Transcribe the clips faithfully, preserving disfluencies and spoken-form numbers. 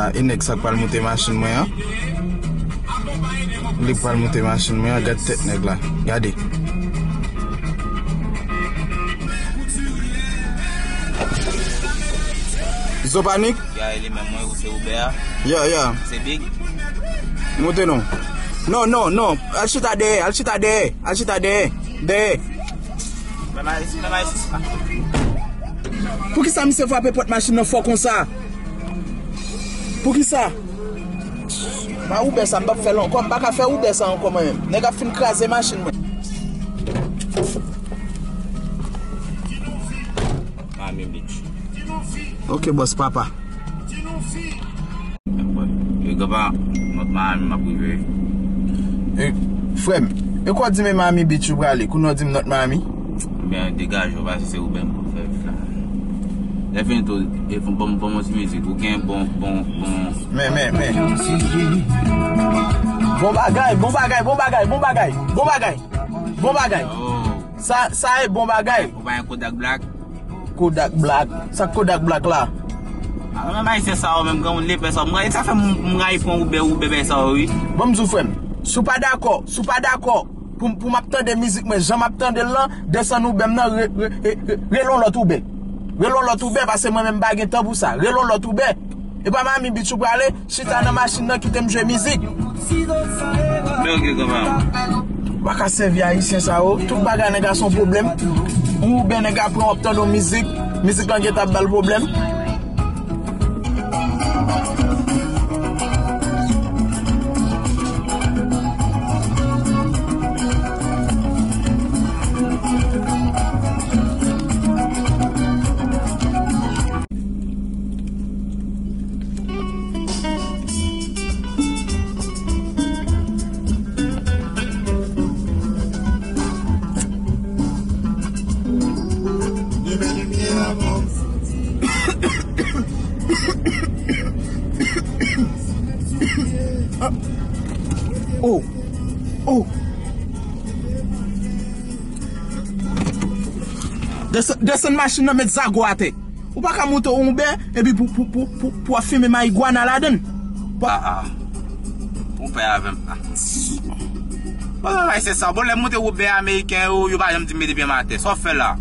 A, e nèg sa k pral moute machin mwen an. Li pral moute machin mwen an, gad tèt nèg la. Gade. Zo Panik? Ya, e li menm, mwen, ou se Uber a? Ya, ya. Se Big? Moute non. Non, non, non. Al chita dèyè, al chita dèyè, al chita dèyè. Dèyè. Poukisa misye frape pòt machin nan fò konsa? Poukisa? Ba Uber sa, m p ap fè l ankò, m pa ka fè Uber sa ankò mwen menm. Nèg ap fin kraze machin mwen. Miami Beach. Ok, bòs papa. Yo, grandpa, Nòt Miami, m ap rive. E, frè m, e kwa w di m e Miami Beach ou prale, kounye w di m Nòt Miami? Ebyen, degaje w, pase se Uber m pou fè vif la. Lè fini tou, e fon, ban m, ban m yon ti mizik, ou gen bon, bon, bon. Men, men, men. Bon bagay, bon bagay, bon bagay, bon bagay, bon bagay, bon bagay. Oh. Sa, sa e bon bagay. Ou pa gen Kodak Black? Kodak Black. Sa Kodak Black la? A, menm ayisyen sa yo, menm granmoun lepè sa yo. Mwen, sa fè m, m rayi pran Uber, Uber bèy sa yo, wi. Ban m di w, frè m. Si w pa dakò, si w pa dakò pou, pou m ap tande mizik mwen, jan m ap tande l lan, desann Uber m nan, re, re, re, re, rele yon lòt Uber. Rele yon lòt Uber, paske mwen menm m pa gen tan pou sa. Rele yon lòt Uber. E pa Miami Beach ou prale, chita nan machin nan, kite m jwe mizik. Men ok, kanmenm. Ou pa ka sèvi ayisyen sa yo. Tout bagay nèg la se yon pwoblèm. Yon Uber nèg la pran, w ap tande yon mizik. Mizik lan gentan ap ba l pwoblèm. Oh! Oh! Desann, desann machin nan, met zago atè. Ou pa ka moute yon Uber epi pou, pou, pou, pou, pou w ap fimen marigwana ladan l. Ah, ah. Ou pè avè m. Ah. Bon, bagay se sa. Bon, lè m moute Uber ameriken yo, yo pa janm di m mete pye m atè. Sa w fè la?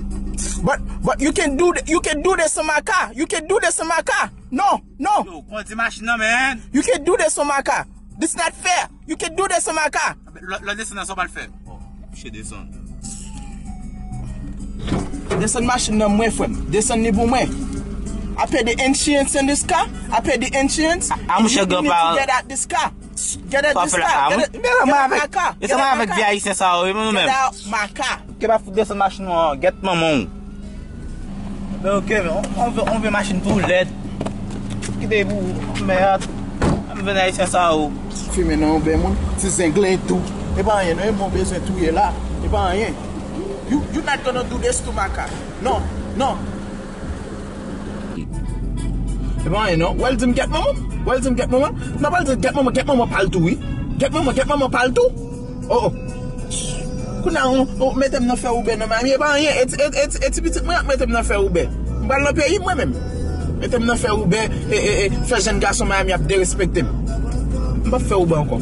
But, but you can do th-, you can do this in my car. You can do this in my car. No, no. Yo, kondi machin nan, man. You can do this in my car. This not fair. You can do this in my car. Lò, lò desann nan, sa w pral fè? Oh, piche desann. Desann machin nan mwen, frè m. Desann li pou mwen. I pay the insurance in this car. I pay the insurance. A, a, monchè, you need to get out this car. Get out this car. Get out, get out my car. Get out my car. Get out my car. Ke pa fout desann machin nan, gèt manman w. Ben ok, men on, on, on vye machin tou lèd. Kite pou mèd. M vin ayisyen sa yo. Fimen nan yon bè moun, ti zenglen tou. E pa anyen, non, e bon bezwen touye la. E pa anyen. You, you not gonna do this to my car. Non, non. E pa anyen, non. Wè l di m gèt manman m. Wè l di m gèt manman m. Non, pa l di gèt manman, gèt manman pa l tou, wi. Gèt manman, gèt manman pa l tou. Oh, oh. Kounye a, ou, ou mete m nan fè Uber nan Miami, e pa anyen. E ti, e, e, e ti pitit mwen ap mete m nan fè Uber. M pral nan peyi m, mwen menm. Mete m nan fè Uber, e, e, e, fè jèn gason Miami ap derespekte m. M p ap fè Uber ankò.